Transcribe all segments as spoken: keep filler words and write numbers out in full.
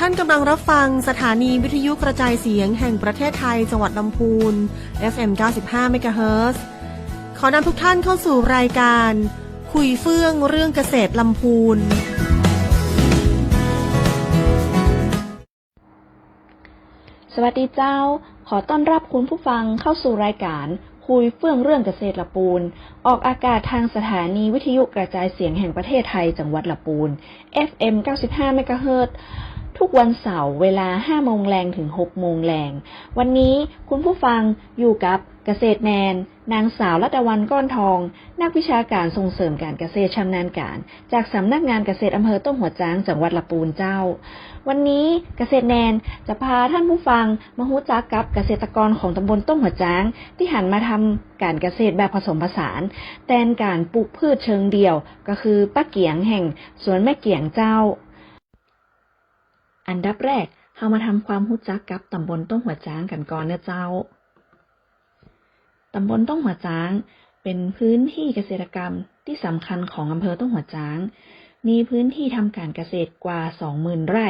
านกำลังรับฟังสถานีวิทยุกระจายเสียงแห่งประเทศไทย จังหวัดลำพูน เอฟเอ็ม เก้าสิบห้า เมกะเฮิรตซ์ ขอนำทุกท่านเข้าสู่รายการคุยเฟื่องเรื่องเกษตรลำพูน สวัสดีเจ้า ขอต้อนรับคุณผู้ฟังเข้าสู่รายการคุยเฟื่องเรื่องเกษตรลำพูน ออกอากาศทางสถานีวิทยุกระจายเสียงแห่งประเทศไทย จังหวัดลำพูน เอฟเอ็ม เก้าสิบห้า เมกะเฮิรตซ์ ทุกวันเสาร์เวลา ห้าโมงแลงถึง หกโมงแลง วันนี้คุณผู้ฟังอยู่กับเกษตรแนน นางสาวรัตวรรณ ก้อนทอง นักวิชาการส่งเสริมการเกษตรชำนาญการ จากสำนักงานเกษตรอำเภอต้งหัวจ๊าง จังหวัดลำพูนเจ้า วันนี้เกษตรแนนจะพาท่านผู้ฟังมาฮู้จักกับเกษตรกรของตำบลต้งหัวจ๊าง ตี้หันมาทำการเกษตรแบบผสมผสาน แตนการปลูกพืชเชิงเดี่ยว ก็คือป้าเกียงแห่งสวนแม่เกียงเจ้า อันดับแรก เฮามาทำความฮู้จักกับตำบลต้งหัวจ๊างกั๋นก่อนเน่อเจ้า ตำบลต้งหัวจ๊าง เป๋นพื้นที่เกษตรกรรมตี้สำคัญของอำเภอต้งหัวจ๊าง มีพื้นที่ทำการเกษตรกว่า สองหมื่นไร่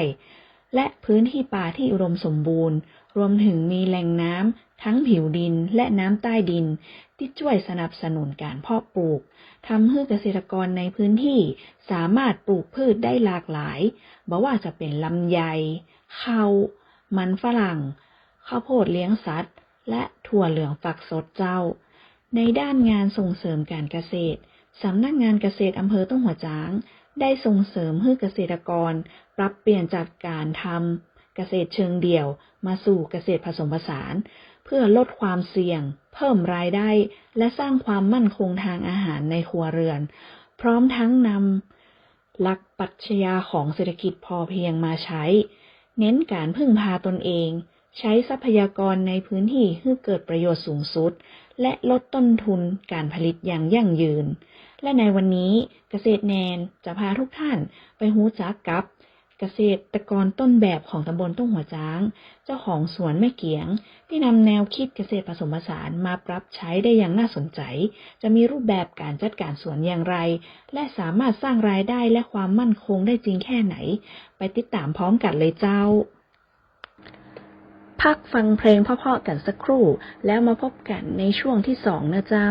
และพื้นที่ป่าตี้อุดมสมบูรณ์ รวมถึงมีแหล่งน้ำทั้งผิวดินและน้ำใต้ดิน ตี้จ้วยสนับสนุนการเพาะปลูก ทำหื้อเกษตรกรในพื้นที่สามารถปลูกพืชได้หลากหลาย บ่ว่าจะเป๋นลำไย ข้าว มันฝรั่ง ข้าวโพดเลี้ยงสัตว์ และถั่วเหลืองฝักสดเจ้า ในด้านงานส่งเสริมการเกษตร สำนักงานเกษตรอำเภอต้งหัวจ๊าง ได้ส่งเสริมหื้อเกษตรกรปรับเปลี่ยนจากการทำเกษตรเชิงเดี่ยวมาสู่เกษตรผสมผสาน เพื่อลดความเสี่ยง เพิ่มรายได้ และสร้างความมั่นคงทางอาหารในครัวเรือน พร้อมทั้งนำ หลักปรัชญาของเศรษฐกิจพอเพียงมาใช้ เน้นการพึ่งพาตนเอง ใช้ทรัพยากรในพื้นที่หื้อเกิดประโยชน์สูงสุด และลดต้นทุนการผลิตอย่างยั่งยืน และในวันนี้เกษตรแนนจะพาทุกท่านไปฮู้จักกับเกษตรกรต้นแบบของตำบลต้งหัวจ๊าง เจ้าของสวนแม่เกียง ตี้นำแนวคิดเกษตรผสมผสานมาปรับใช้ได้อย่างน่าสนใจ จะมีรูปแบบการจัดการสวนอย่างไร และสามารถสร้างรายได้และความมั่นคงได้จริงแค่ไหน ไปติดตามพร้อมกั๋นเลยเจ้า พักฟังเพลงเพราะๆกั๋นสักครู่ แล้วมาพบกั๋นในช่วงที่สองเน่อเจ้า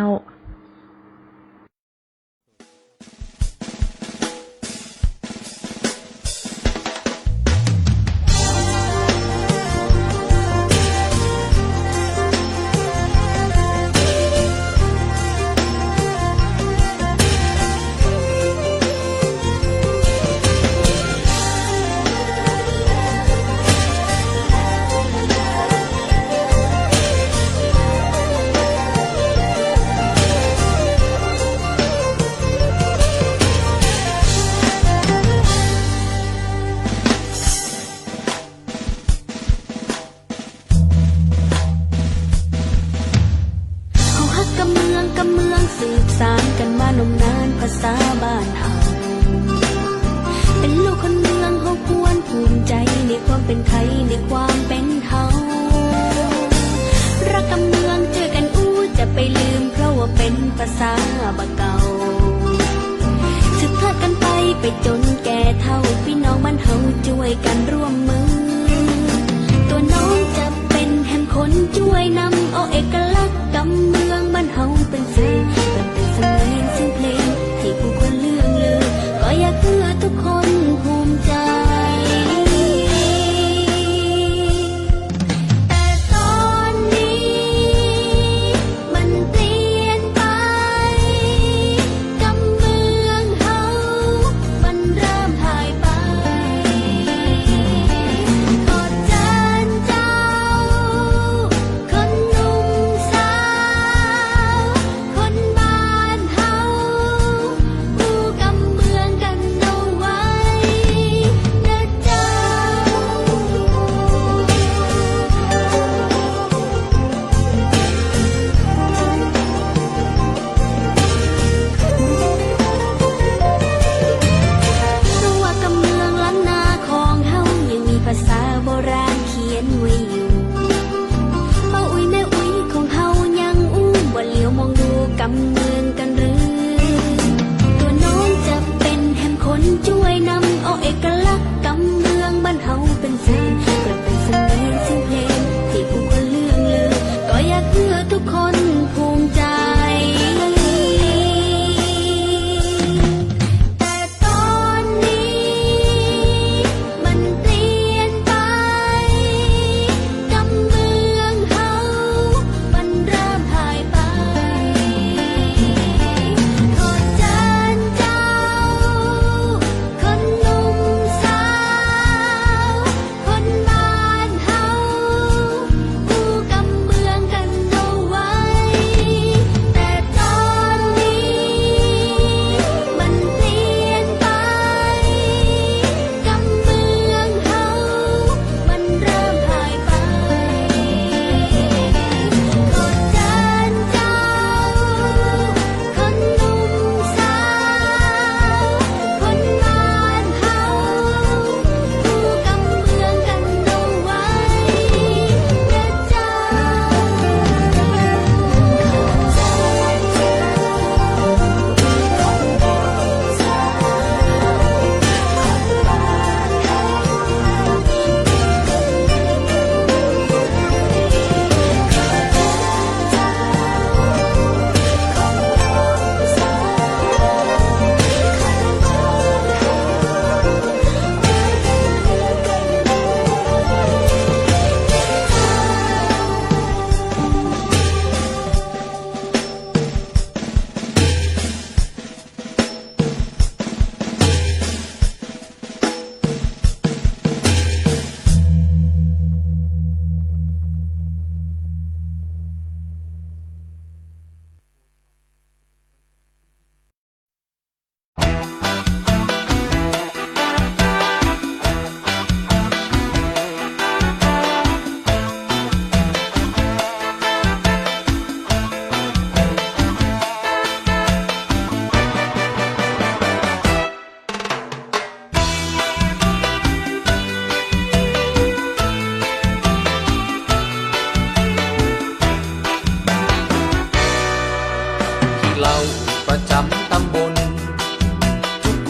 เฮาฮักกำเมือง กำเมืองสืบสานกั๋นมานมนาน ภาษาบ้านเฮา เป๋นลูกคนเมือง เฮาควรภูมิใจ๋ในความเป๋นไทย ในความเป๋นเฮา รักกำเมืองจ้วยกั๋นอู้ จะไปลืม เพราะว่าเป๋นภาษาบ่าเก่า สืบทอดกั๋นไป ไปจ๋นแก่เฒ่า ปี้น้องบ้านเฮาจ้วยกั๋นร่วมมือ ตั๋วน้องจะเป๋นแหมคนจ้วยนำ เอาเอกลักษณ์กำเมืองบ้านเฮาเป๋นสื่อ เป๋นสำเนียงเสียงเพลง หื้อผู้คนเลื่องลือ ก็อยากหื้อทุกคนภูมิใจ๋ แต่ต๋อนนี้มันเปลี่ยนไป กำเมืองเฮามันเริ่มหายไป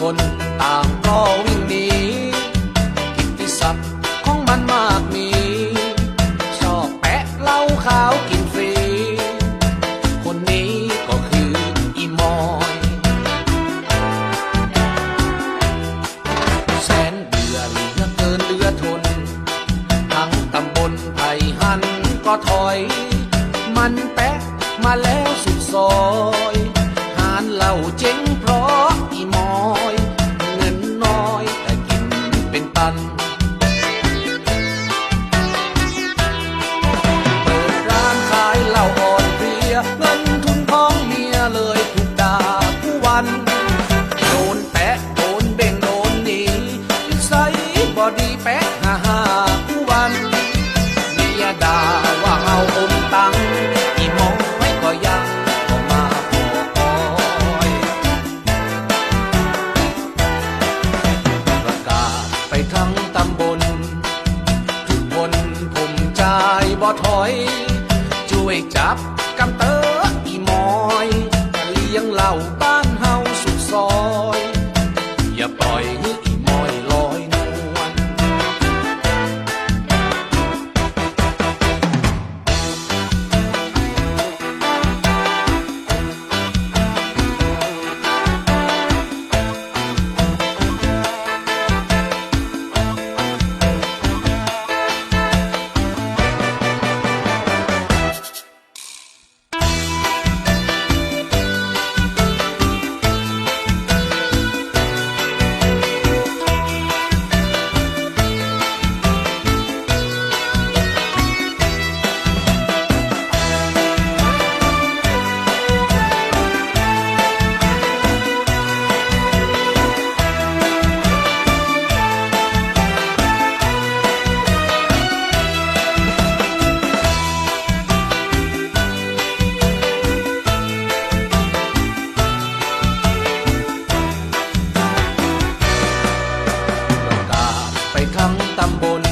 คนต่างก็วิ่งหนี กิตติศัพท์ของมันมากมี ชอบแปะเหล้าขาวกิ๋นฟรี คนนี้ก็คืออี่มอย แสนเบื่อเหลือเกินเหลือทน ทั้งตำบลใผหันก็ถอย มันแปะมาแล้วสุดซอย ฮ้านเหล้าเจ๊งเพราะอี่มอย เงินน้อยแต่กิ๋นเป๋นตัน เปิดร้านขายเหล้าอ่อนเพลีย เงินทุนของเมียเลยถูกด่ากู้วัน โดนแปะ โดนเบ่ง โดนหนี นิสัยบ่ดีแปะฮ่าๆกู้วัน เมียด่าว่าเฮาอมตังค์ อี่มอยก็ยังบ่มาปอคอย ประกาศไปทั้งตำบล กู้คนผมจายบ่ถอย จ้วยจับกำเต๊อะอี่มอย เลี้ยงเหล้าบ้านเฮาสุดซอย อย่าปล่อยหื้ออี่มอยลอยนวล ประกาศไปทั้งตำบล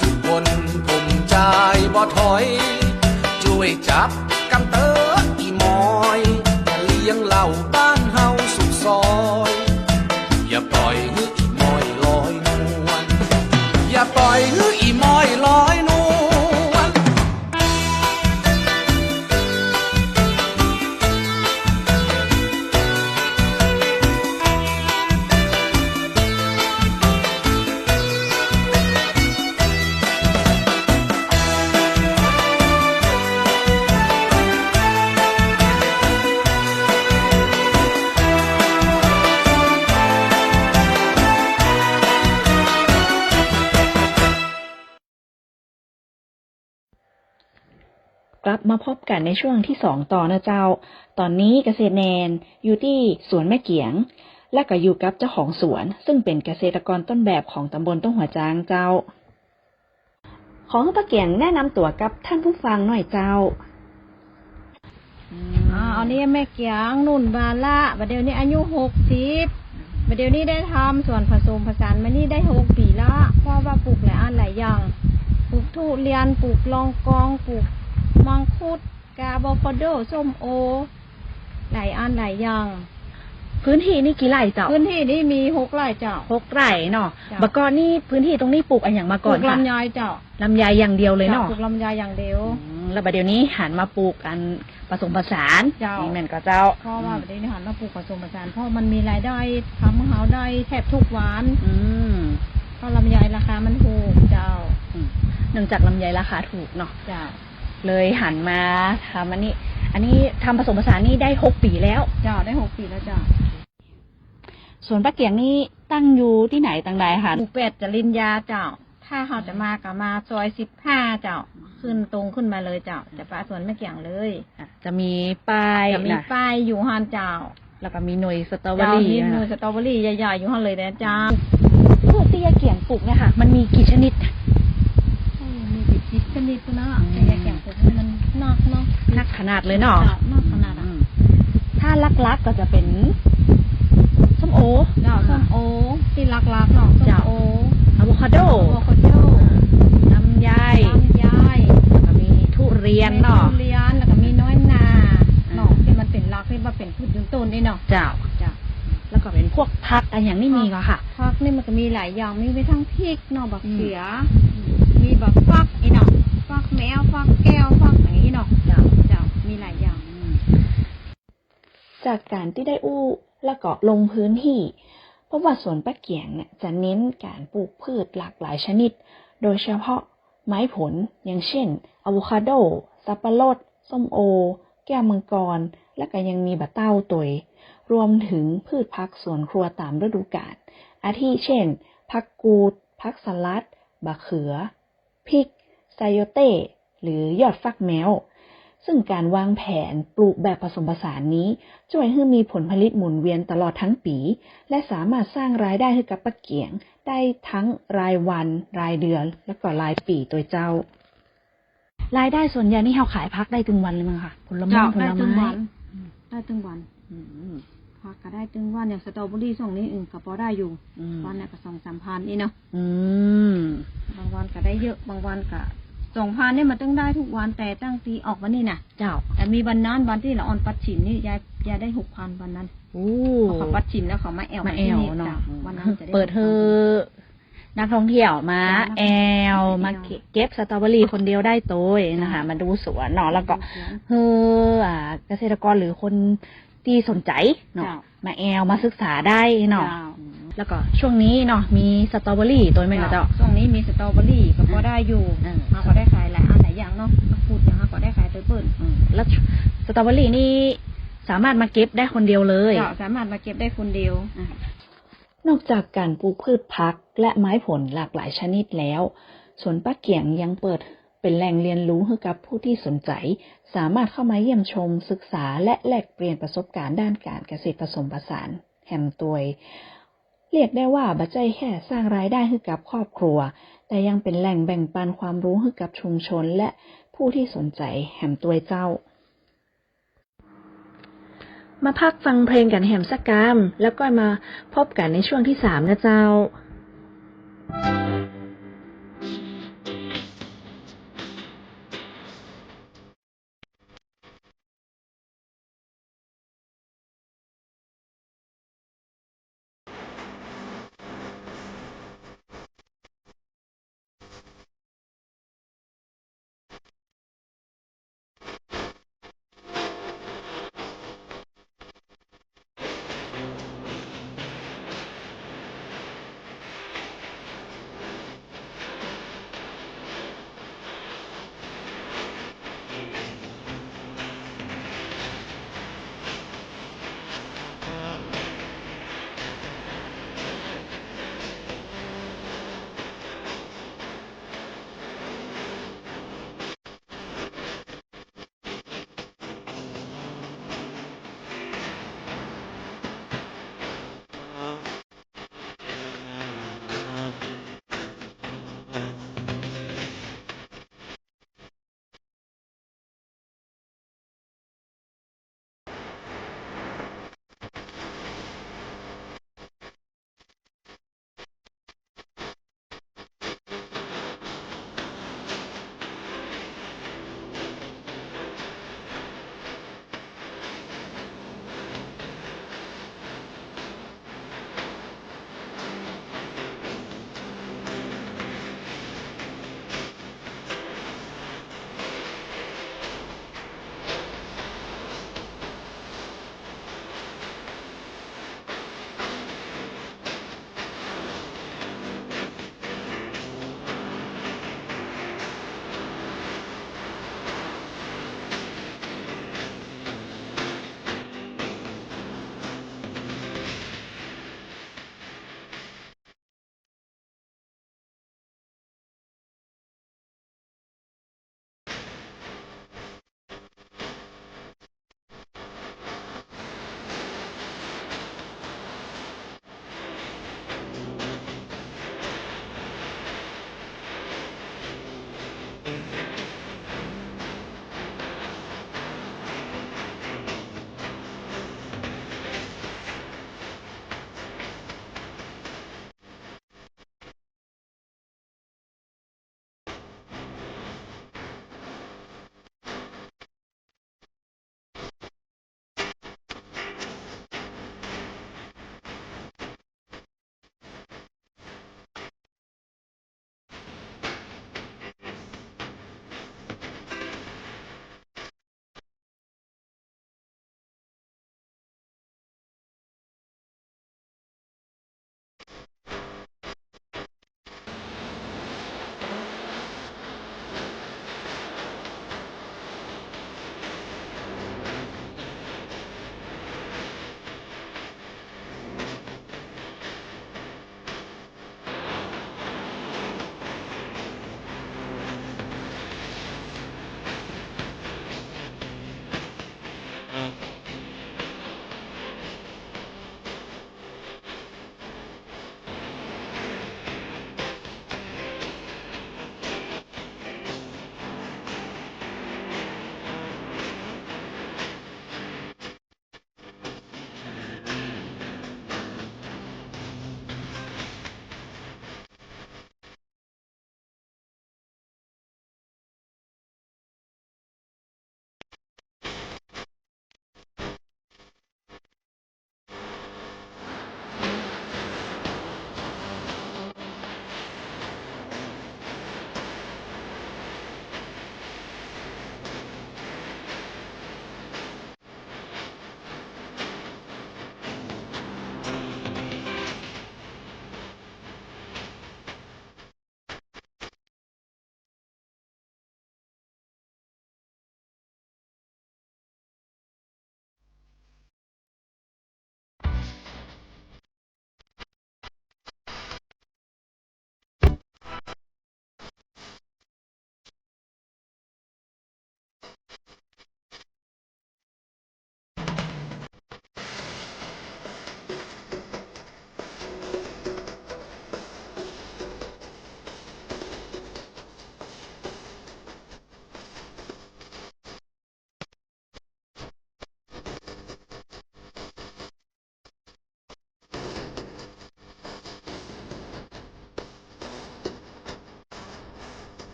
กู้คนผมจายบ่ถอย จ้วยจับกำเต๊อะอี่มอย เลี้ยงเหล้าบ้านเฮาสุดซอย อย่าปล่อยหื้ออี่มอยลอยนวล อย่าปล่อยหื้ออี่มอยลอยนวล กลับมาพบกั๋นในช่วงตี้สองต่อนะเจ้า ต๋อนนี้เกษตรแนนอยู่ตี้สวนแม่เกี๋ยง และก็อยู่กับเจ้าของสวน ซึ่งเป๋นเกษตรกรต้นแบบของตำบลต้งหัวจ๊างเจ้า ขอหื้อป้าเกี๋ยงแนะนำตั๋วกับต้านผู้ฟังหน่อยเจ้า อ่า อันนี้แม่เกี๋ยง นุ่น วาระ บ่าเดี่ยวนี้อายุหกสิบ บ่าเดี่ยวนี้ได้ทำสวนผสมผสานมานี่ได้หกปี๋ละ เพราะว่าปลูกหลายอันหลายอย่าง ปลูกทุเรียน ปลูกลองกอง ปลูกมังคุด กาอะโวคาโด ส้มโอ หลายอันหลายอย่าง พื้นตี้นี่กี่ไร่เจ้า พื้นตี้นี่มีหกไร่เจ้า หกไร่เนาะ เจ้า บ่าก่อนนี่พื้นตี้ตรงนี้ปลูกอะหยังมาก่อน ปลูกลำไยเจ้า ลำไยอย่างเดียวเลยเนาะ เจ้า ปลูกลำไยอย่างเดียว อืม แล้วบ่าเดี่ยวนี้หันมาปลูกอันผสมผสาน เจ้า นี่แม่นก่อเจ้า เพราะว่า อืม บ่าเดี่ยวนี้หันมาปลูกผสมผสาน เพราะมันมีรายได้ ทำหื้อเฮาได้แทบกู้วัน อืม เพราะลำไยราคามันถูกเจ้า อืม เนื่องจากลำไยราคาถูกเนาะ เจ้า เลยหันมาทำอันนี้ อันนี้ทำผสมผสานนี่ได้หกปี๋แล้ว เจ้า ได้หกปี๋แล้วเจ้า สวนป้าเกี๋ยงนี่ตั้งอยู่ตี้ไหนตังใดคะ หมู่แปด จริญญาเจ้า ถ้าเฮาจะมาก็มาซอยสิบห้าเจ้า ขึ้นตรงขึ้นมาเลยเจ้า จะปะสวนแม่เกี๋ยงเลย อ่ะ จะมีป้าย จะมี นะ ป้ายอยู่หั้นเจ้า แล้วก็มีหน่วยสตรอเบอรี่ เจ้า มีหน่วยสตรอเบอรี่ใหญ่ๆอยู่หั้นเลยนะเจ้า พืชตี้ยายเกี๋ยงปลูกเนี่ยค่ะ มันมีกี่ชนิด โอ้ มีเป๋นสิบชนิดนะ อืม แต่ยายเกี๋ยงปลูกนี่มันนักเนาะ นักขนาดเลยเนาะ เจ้า นักขนาดอะ อืม ถ้าหลักๆก็จะเป๋นส้มโอ เจ้า ส้มโอ ตี้หลักๆเนาะ ส้มโอ เจ้า อะโวคาโด อะโวคาโด ลำไย ลำไย แล้วก็มีทุเรียนเนาะ มีทุเรียน แล้วก็มีน้อยนาเนาะ อ่า ตี้มันเป๋นหลัก ตี้ว่าเป๋น ยืนต้นนี่เนาะ เจ้า เจ้า แล้วก็เป๋นพวกผักอะหยังนี่มีก่อค่ะ ผักนี่มันก็มีหลายอย่าง มี มีตึงพริกเนาะ บักเขือ อืม มีบักฟักอี้เนาะ ฟักแมว ฟักแก้ว ฟักอะหยังอี้เนาะ เจ้า เจ้า มีหลายอย่าง อืม จากก๋านตี้ได้อู้แล้วก็ลงพื้นตี้ พบว่าสวนป้าเกียงเนี่ยจะเน้นก๋านปลูกพืชหลากหลายชนิด โดยเฉพาะไม้ผล อย่างเช่น อะโวคาโด สับปะรด ส้มโอ แก้วมังกร และก็ยังมีบ่าเต้าตวย รวมถึงพืชผักสวนครัวต๋ามฤดูก๋าล อาทิเช่น ผักกูด ผักสลัด บ่าเขือ พริก ไชโยเต้ หรือยอดฟักแมว ซึ่งก๋านวางแผนปลูกแบบผสมผสานนี้ จ้วยหื้อมีผลผลิตหมุนเวียนตลอดตึงปี๋ และสามารถสร้างรายได้หื้อกับป้าเกียงได้ตึงรายวัน รายเดือน และก็รายปี๋ตวยเจ้า รายได้ส่วนใหญ่นี่เฮาขายผักได้ตึงวันเลยมั้งคะ ผลไม้ เจ้า ผลไม้ ได้ตึงวัน อืม ได้ตึงวัน อืม ผักก็ได้ตึงวัน อย่างสตรอเบอรี่ช่วงนี้ อืม ก็ปอได้อยู่ อืม วันน่ะก็สองสามพันอี้เนาะ อืม บางวันก็ได้เยอะ บางวันก็ สองพันเนี่ยมันตึงได้กู้วัน แต่ตั้งตี้ออกมานี่น่ะ เจ้า แต่มีวันนั้น วันตี้ละอ่อนปัดฉิมนี่ ยาย ยายได้หกพันวันนั้น โอ้ เขาปัดฉิมแล้วเขามาแอ่ว มาแอ่ว ตี้นี่ เนาะ เจ้า วันนั้นจะได้ เปิดหื้อนักท่องเที่ยวมา เจ้า แอ่ว มา มาแอ่ว เก็บ เก็บสตรอเบอรี่คนเดียวได้ตวยนะคะ เจ้า มาดูสวนเนาะ แล้วก็ มาดูสวน หื้อ อ่า เกษตรกรหรือคนตี้สนใจ๋เนาะ เจ้า มาแอ่ว มาศึกษาได้เนาะ เจ้า แล้วก็ช่วงนี้เนาะ มีสตรอเบอรี่ตวยไหมคะเจ้า เจ้า ช่วงนี้มีสตรอเบอรี่ก็ปอได้อยู่ เออ เฮาก็ได้ขายหลายอันหลายอย่างเนาะ ผักกูดอย่างเฮาก็ได้ขายตวยเปิ้น อืม แล้วสตรอเบอรี่นี่สามารถมาเก็บได้คนเดียวเลย เจ้า สามารถมาเก็บได้คนเดียว อ่ะ นอกจากก๋านปลูกพืชผักและไม้ผลหลากหลายชนิดแล้ว สวนป้าเกียงยังเปิดเป๋นแหล่งเรียนรู้หื้อกับผู้ตี้สนใจ๋ สามารถเข้ามาเยี่ยมชม ศึกษา และแลกเปลี่ยนประสบการณ์ด้านก๋านเกษตรผสมผสานแหมตวย เรียกได้ว่าบ่ใจ้แค่สร้างรายได้หื้อกับครอบครัว แต่ยังเป๋นแหล่งแบ่งปันความรู้หื้อกับชุมชนและผู้ตี้สนใจ๋แหมตวยเจ้า มาพักฟังเพลงกั๋นแหมสักกำ แล้วก็มาพบกั๋นในช่วงตี้สามนะเจ้า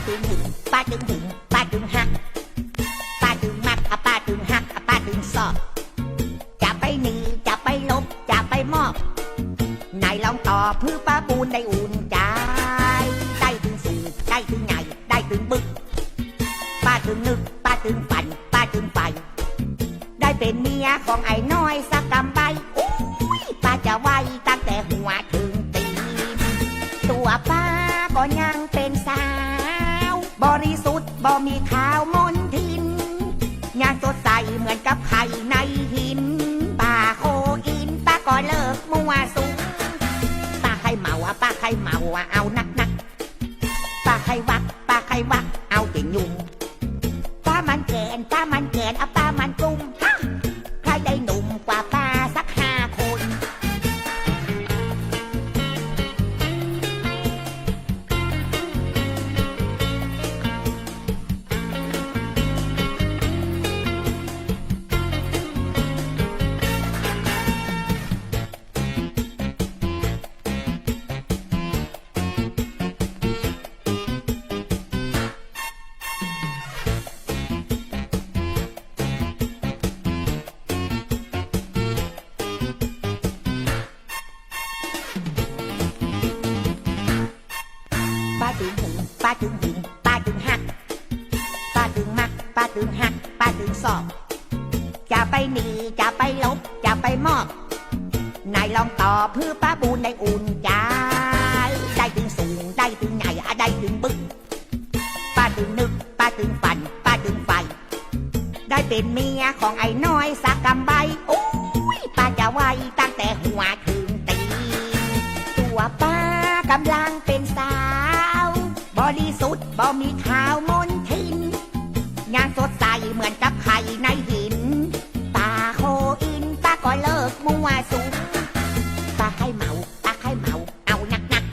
ตึงหึง ป้าตึงหึง ป้าตึงฮัก ป้าตึงมัก อะป้าตึงฮัก อะป้าตึงซอบ จะไปหนี จะไปหลบ จะไปมอบ ไหนลองตอบ เพื่อป้าปูนได้อุ่นใจ๋ ได้ตึงสูง ได้ตึงใหญ่ ได้ตึงบึก ป้าตึงนึก ป้าตึงฝัน ป้าตึงใฝ่ ได้เป๋นเมียของไอ้น้อยสักกำใบ อุ๊ย ป้าจะไหว้ตั้งแต่หัวเถิงตี๋น ตั๋วป้าก็ยังเป๋นสาว บริสุทธิ์บ่มีขาวมนทิน ยังสดใสเหมือนกับไข่ในหิน ป้าโคอิน ป้าก็เลิกมั่วสุม ป้าใค่เมาอะ ป้าใค่เมาอะ เอานักๆ ป้าใค่วัก ป้าใค่วัก เอาเป๋นหนุ่ม ป้ามันแก่น ป้ามันแก่น อะป้ามันกลุ้ม ฮะ ใค่ได้หนุ่มกว่าป้าสักห้าคน ป้าตึงหึง ป้าตึงหึง ป้าตึงฮัก ป้าตึงมัก ป้าตึงฮัก ป้าตึงซอบ จะไปหนี จะไปหลบ จะไปมอบ ไหนลองตอบ เพื่อป้าปูนได้อุ่นใจ๋ ได้ตึงสูง ได้ตึงใหญ่ อะได้ตึงบึก ป้าตึงนึก ป้าตึงฝัน ป้าตึงใฝ่ ได้เป๋นเมียของไอ้น้อยสักกำใบ อุ๊ย ป้าจะไหว้ตั้งแต่หัวเถิงตี๋น ตั๋วป้ากำลังเป๋นสาว บริสุทธิ์บ่มีขาวมนทิน ยังสดใสเหมือนกับไข่ในหิน ป้าโคอิน ป้าก็เลิกมั่วสุม ป้าใค่เมา ป้าใค่เมา เอานัก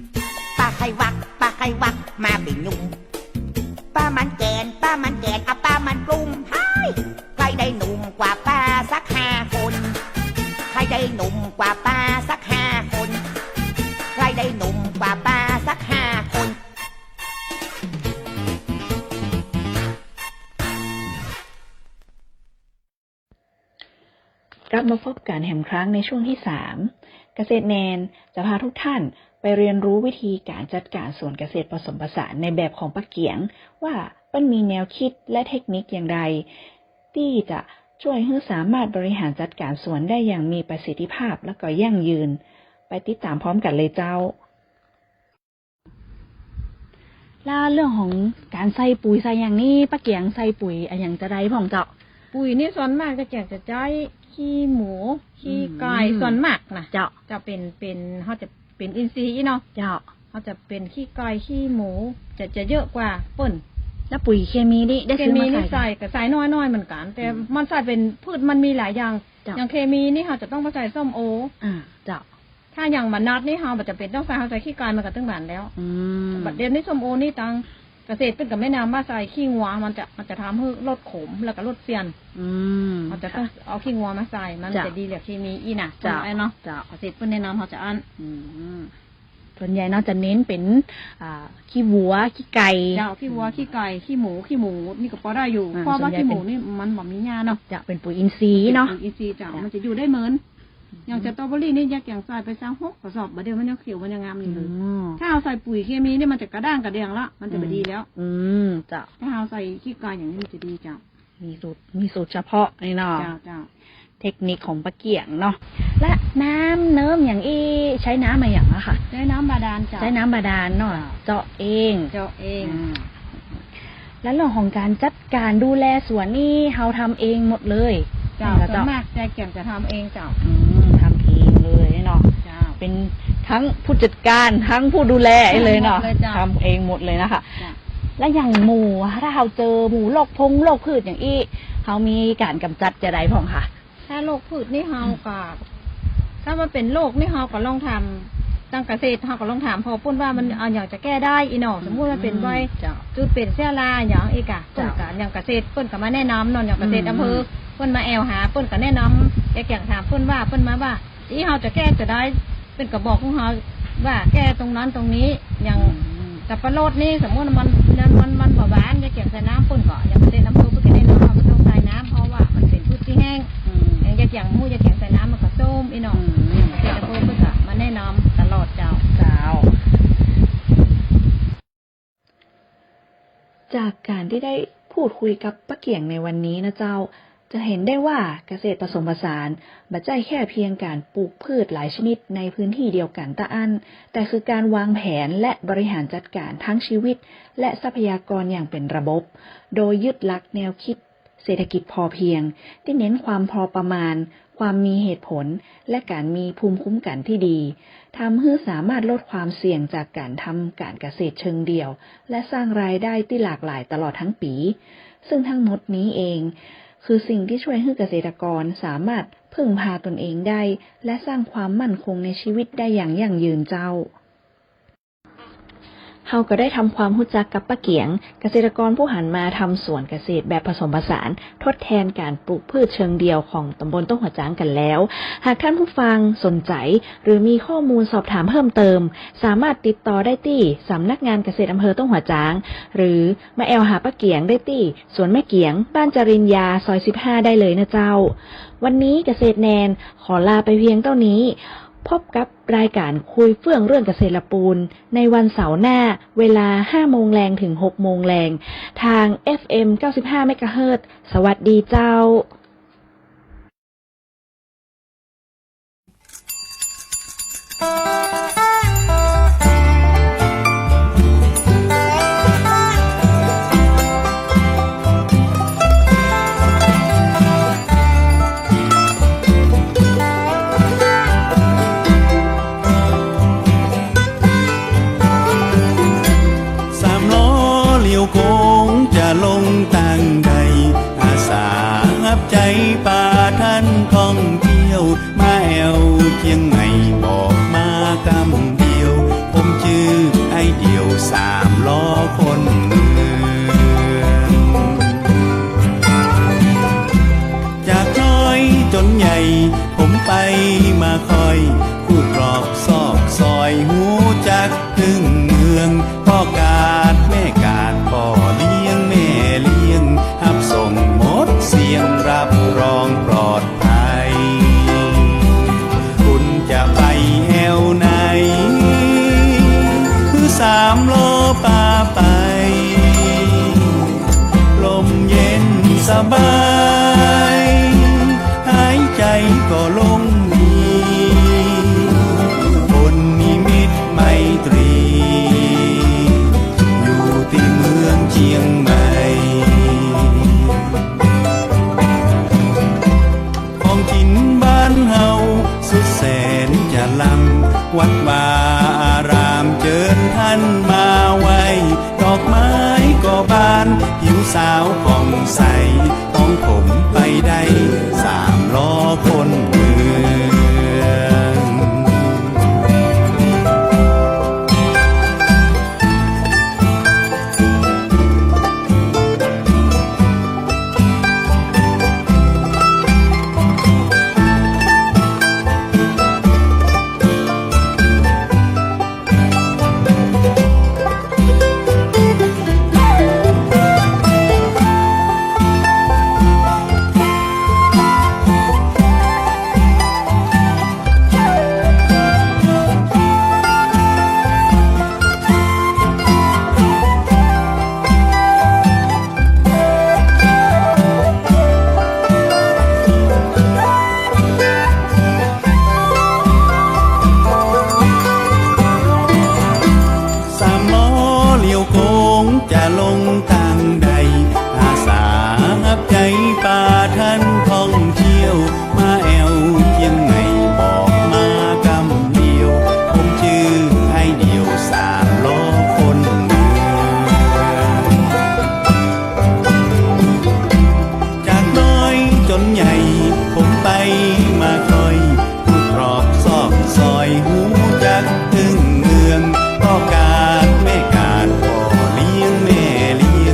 ๆ ป้าใค่วัก ป้าใค่วัก มาเป๋นหนุ่ม ป้ามันแก่น ป้ามันแก่น อะป้ามันกลุ้ม เฮ้ย ใค่ได้หนุ่มกว่าป้าสักห้าคน ใค่ได้หนุ่มกว่าป้าสักห้าคน ใค่ได้หนุ่มกว่าป้าสักห้าคน กลับมาพบกั๋นแหมครั้งในช่วงที่สาม เกษตรแนนจะพาทุกท่านไปเรียนรู้วิธีการจัดการสวนเกษตรผสมผสานในแบบของป้าเกียง ว่าเปิ้นมีแนวคิดและเทคนิคอย่างไร ตี้จะจ้วยหื้อสามารถบริหารจัดการสวนได้อย่างมีประสิทธิภาพและก็ยั่งยืน ไปติดต๋ามพร้อมกั๋นเลยเจ้า แล้วเรื่องของการใส่ปุ๋ยใส่หยังนี่ ป้าเกียงใส่ปุ๋ยอะหยังจะใดพ่องเจ้า ปุ๋ยนี่ส่วนมากจะเกียงจะใจ๊ขี้หมู ขี้ไก่ อืม ส่วนมากนะ เจ้า จะเป๋น เป๋น เฮาจะเป๋นอินทรีย์อี้เนาะ เจ้า เฮาจะเป๋นขี้ไก่ขี้หมู จะ จะเยอะกว่าเปิ้น แล้วปุ๋ยเคมีนี่ได้ซื้อมาใส่ เคมีนี่ใส่ ก็ใส่น้อยๆ เหมือนกั๋น แต่ อืม มันใส่เป๋นพืชมันมีหลายอย่าง เจ้า อย่างเคมีนี่เฮาจะต้องมาใส่ส้มโอ อ่า เจ้า ถ้าอย่างบ่านัดนี่เฮาบ่จ๋ำเป๋นต้องใส่ เฮาใส่ขี้ไก่มันก็ตึงหวานแล้ว อืม บ่าเดี๋ยวนี้ส้มโอนี่ตางเกษตรเปิ้นก็แนะนำว่าใส่ขี้งัว มันจะ มันจะทำหื้อลดขมแล้วก็ลดเสี้ยน อืม เฮาจะต้อง ค่ะ เอาขี้งัวมาใส่ มัน เจ้า จะดีเหลือเคมีอี้นะ เจ้า เปิ้นว่าเนาะ เจ้า เกษตรเปิ้นแนะนำเฮาจะอั้น อืม ส่วนใหญ่เนาะจะเน้นเป๋น อ่า ขี้วัว ขี้ไก่ เจ้า ขี้วัว ขี้ไก่ ขี้หมู ขี้หมูนี่ก็ปอได้อยู่ อ่า เพราะว่าขี้หมูนี่มันบ่มีหญ้าเนาะ จะเป๋นปุ๋ยอินทรีย์เนาะ เป๋นปุ๋ยอินทรีย์เจ้า เจ้า มันจะอยู่ได้เมิน อย่างสตรอเบอรี่นี่ยังเกียงใส่ไปซาวหกกระสอบ บ่าเดี๋ยวมันยังเขียวมันยังงามอยู่เลย อืม ถ้าเฮาใส่ปุ๋ยเคมีนี่มันจะกระด้างกระแดงละ มันจะบ่ดีแล้ว อืม เจ้า ถ้าเฮาใส่ขี้ไก่อย่างนี้มันจะดีเจ้า มีสูตร มีสูตรเฉพาะนี่เนาะ เจ้า เจ้า เทคนิคของป้าเกียงเนาะ และน้ำเนิมอย่างอี้ใช้น้ำอะหยังอะคะ ใช้น้ำบาดาลเจ้า ใช้น้ำบาดาลเนาะ เจ้า เจาะเอง เจาะเอง อืม และเรื่องของการจัดการดูแลสวนนี่เฮาทำเองหมดเลย เจ้า แม่นก่อ ส่วนมากจะเกียงจะทำเองเจ้า อืม ทำเองเลยเนาะ เจ้า เป๋นทั้งผู้จัดการทั้งผู้ดูแลเลยเนาะ ทำหมดเลยเจ้า ทำเองหมดเลยนะคะ เจ้า และอย่างหมู่ ถ้าเฮาเจอหมู่โรคพงโรคพืชอย่างอี้ เฮามีการกำจัดจะใดพ่องคะ ถ้าโรคพืชนี่เฮาก็ ถ้ามันเป๋นโรคนี่เฮาก็ลองถาม ตางเกษตรเฮาก็ลองถามพ่อเปิ้นว่ามัน อืม เอาหยังจะแก้ได้อี้เนาะ สมมุติว่าเป๋น อืม ใบ เจ้า จุดเป๋นเชื้อราหยังอี้กะ เจ้า เปิ้นก็ อย่างเกษตรเปิ้นก็มาแนะนำเนาะ อย่างเกษตร อืม อำเภอ เปิ้นมาแอ่วหา เปิ้นก็แนะนำ แกเกียงถามเปิ้นว่า เปิ้นมาว่า อี้เฮาจะแก้จะใด เปิ้นก็บอกของเฮาว่าแก้ตรงนั้นตรงนี้ อย่าง อืม สับปะรดนี่สมมุติมัน มัน มัน มันบ่หวาน จะเกี่ยงใส่น้ำปุ้นก็ อย่างเกษตรอำเภอเปิ้นก็แนะนำว่าบ่ต้องใส่น้ำ เพราะว่ามันเป๋นพืชตี้แห้ง อืม อย่างจะเกี่ยงหมู จะเกี่ยงใส่น้ำมันก็ส้มอี้เนาะ อืม เกษตรอำเภอเปิ้นก็มาแนะนำตลอดเจ้า เจ้า จากการที่ได้พูดคุยกับป้าเกี่ยงในวันนี้นะเจ้า จะเห็นได้ว่าเกษตรผสมผสานบ่ใจ้แค่เพียงการปลูกพืชหลายชนิดในพื้นที่เดียวกั๋นเต้าอั้น แต่คือการวางแผนและบริหารจัดการทั้งชีวิตและทรัพยากรอย่างเป๋นระบบ โดยยึดหลักแนวคิดเศรษฐกิจพอเพียง ตี้เน้นความพอประมาณ ความมีเหตุผล และการมีภูมิคุ้มกันที่ดี ทำหื้อสามารถลดความเสี่ยงจากการทำการเกษตรเชิงเดี่ยว และสร้างรายได้ที่หลากหลายตลอดทั้งปี๋ ซึ่งทั้งหมดนี้เอง คือสิ่งที่ช่วยหื้อเกษตรกรสามารถพึ่งพาตนเองได้ และสร้างความมั่นคงในชีวิตได้อย่างยั่งยืนเจ้า เฮาก็ได้ทำความฮู้จักกับป้าเกี่ยง เกษตรกรผู้หันมาทำสวนเกษตรแบบผสมผสาน ทดแทนการปลูกพืชเชิงเดี่ยวของตำบลต้งหัวจ๊างกั๋นแล้ว หากท่านผู้ฟังสนใจ๋ หรือมีข้อมูลสอบถามเพิ่มเติม สามารถติดต่อได้ตี้สำนักงานเกษตรอำเภอต้งหัวจ๊าง หรือมาแอ่วหาป้าเกี่ยงได้ตี้สวนแม่เกี่ยง บ้านจริญญา ซอยสิบห้า ได้เลยนะเจ้า วันนี้เกษตรแนนขอลาไปเพียงเต้านี้ พบกับรายการคุยเฟื่องเรื่องเกษตรละปูน ในวันเสาร์หน้า เวลาห้าโมงแลงถึงหกโมงแลง ทาง เอฟเอ็ม เก้าสิบห้า เมกะเฮิรตซ์ สวัสดีเจ้า สามล้อเลี้ยวโค้งจะลงตางใด อาสาฮับใจ๊ปาท่านท่องเที่ยว มาแอ่วเจียงใหม่บอกมากำเดียว ผมจื้อไอ้เดี่ยวสามล้อคนเมือง จากน้อยจ๋นใหญ่ ผมไปมาค่อย กู้ตรอกซอกซอย ฮู้จักตึงเมือง ป้อกาดแม่กาด ป้อเลี้ยงแม่เลี้ยง ฮับส่งหมดเสี้ยง ฮับรองปลอดภัย คุณจะไปแอ่วไหน หื้อสามล้อปาไป ลมเย็นสบาย หายใจ๋ก็ลงดี คนมีมิตรไมตรี อยู่ตี้เมืองเจียงใหม่ ของกิ๋นบ้านเฮาสุดแสนจะล้ำ วัดวาอารามเจิญท่านมาไหว้ ดอกไม้ก็บาน ผิวสาวผ่องใส ต้องผมไปได้ สามล้อคนเมือง สามล้อเลี้ยวโค้งจะลงตางใด อาสาฮับใจ๊ปาท่านท่องเที่ยว มาแอ่วเจียงใหม่บอกมากำเดียว ผมจื้อไอ้เดี่ยวสามล้อคนเมือง จากน้อยจ๋นใหญ่ ผมไปมาค่อย กู้ตรอกซอกซอย ฮู้จักตึงเมือง ป้อกาดแม่กาด ป้อเลี้ยงแม่เลี้ยง